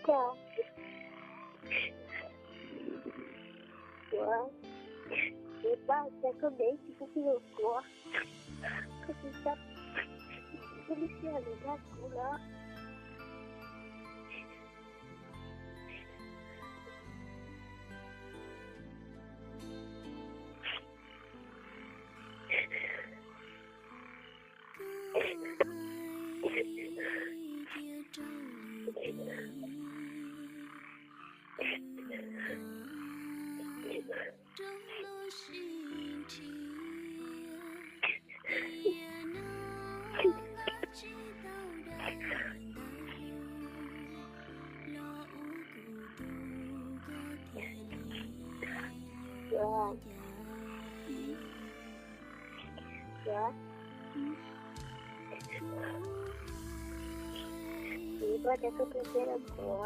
cas, kuv, kuv pab cas koj ntev tsis koj tsis yuav kuv, koj tsis xav, koj tsis xav li dag kuv los. Kuv, kuv pab cas koj tu siab rau kuv.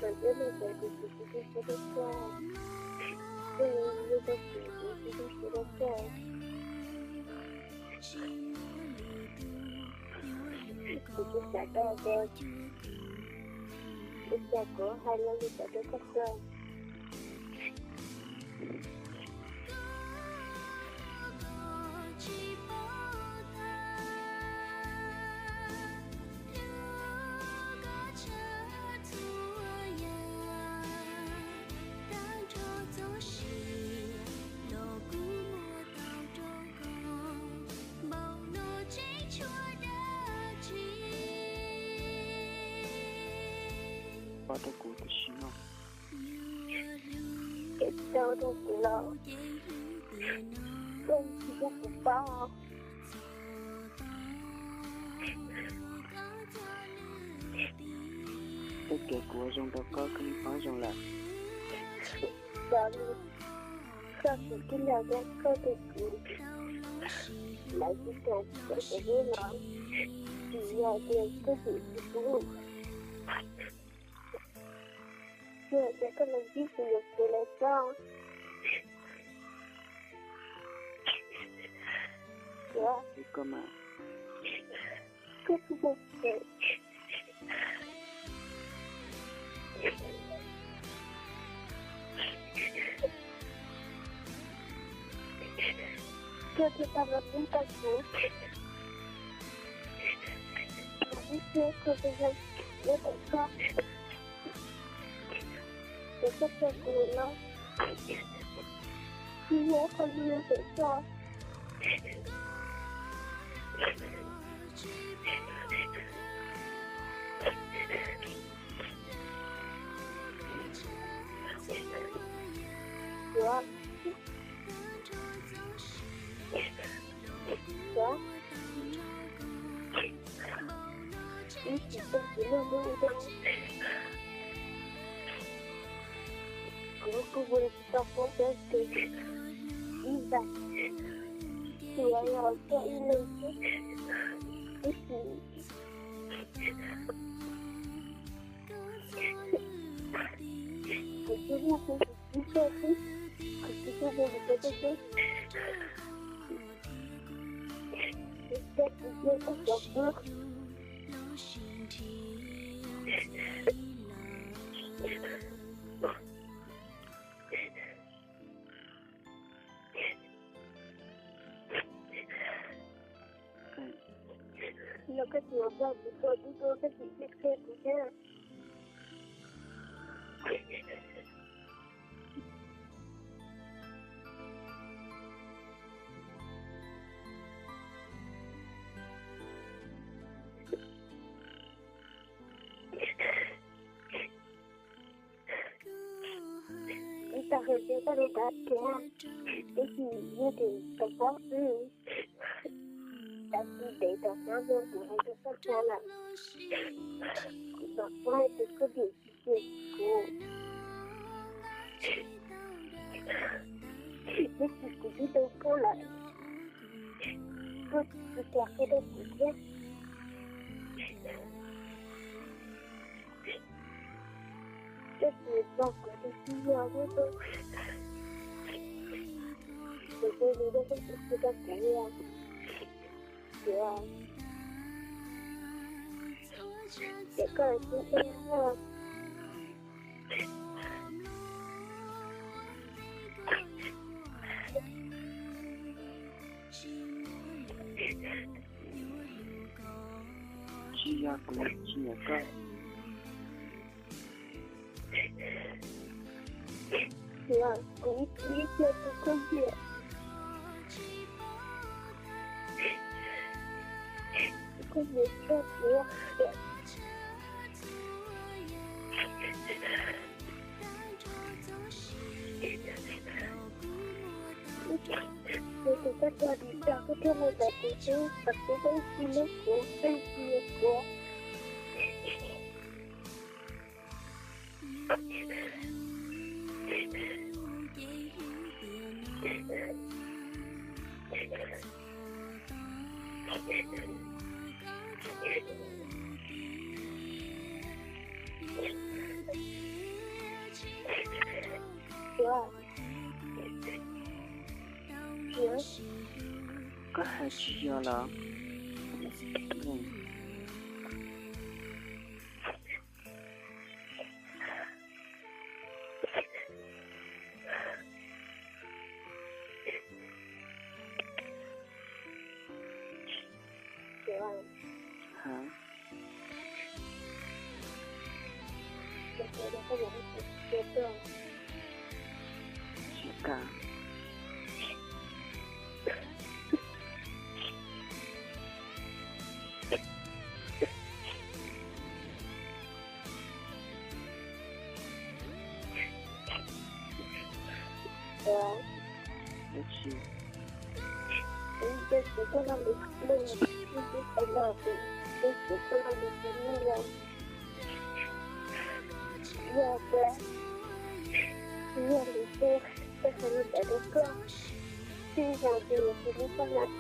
Kuv twb los tias kuv tsis tu siab rau koj, kuv li rau kuv, kuv tsis tu siab rau koj. Kuv tsis xav tau tias ua cas kuv hais lo lus txawv rau koj xwb. Pab rau kuv tam sim no. Ces tau rau kuv los, koj tsis pub kuv paub. Txoj kev kuv ua zoo rau koj, koj yeej paub zoo lawm. Koj, kuv tij laug thiab koj tus kwv lawv tsis kam koj tus hlub los, tsis yog tias koj tus hlub, tsis yog tias koj los ntsib kuv yuav kuv lawv txoj. Koj, koj kuj mus pem. Koj thiaj tau los ntsib tau kuv, los ntsib thiab koj tus yog nyob tom koj, ces koj txog kuv no, tsis yog qhov ntawd txog. Kuv, kuv, ib tsis tau kuv luag lub ntawd, kuv kuj ua tsis tau poob cov tes ib ntais, tsuas yog koj ib leeg xwb, ib tsis, kuv tsis muaj kuv tus txiv tsog xwb, kuv tsis muaj kuv tus txiv tsog xwb, kuv tsis muaj kuv tus txiv tsog xwb. Los koj tsis ua npog kuv tuaj, twb tuaj koj tsis qhia kuv thiab. Ib tag hais tias koj li ntawd tiag, ib tsis yog tias tau paub xwb, tab sis ntev tom qab no kuv hais rau koj tag lawm, kuv mam paub hais tias koj dim tsis dim kuv, tab sis kuv twb tau paub lawm, koj tsis kam qhia rau kuv thiab. Koj tsis nrog kuv tus txiv yog thiab, Kuv twb hlub koj tsis tau kawg li. Yuav, ces koj tsis tau. Tsis yog kuv tsis nyiam koj. Los kuv ib pliag kuv khuj nyiam, khuj nyiam koj tiag. Kuv tus koj tag dim tag koj thiaj los ntawm kuv xwb, tam kuv peb tsis hlub kuv, peb tsis nyiam kuv. Koj hais tsis yog los? Tsis kam. Ua tsi? Yog tias, yog tias koj hais li ntawd rau koj, tij zoo ces yus tsis hlub koj lawm,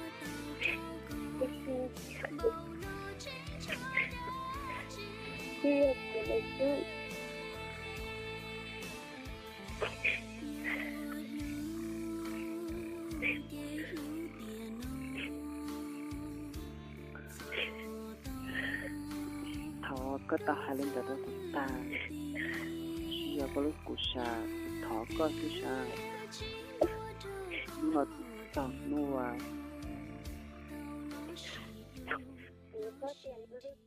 tij yog tias lawv xwb. Thov koj tau hais li ntawd rau kuv tag, tsis yog koj hlub kuv sas, kuv thov koj xwb sas. Hnub no txog hnub uas kuv txhob tias kuv hlub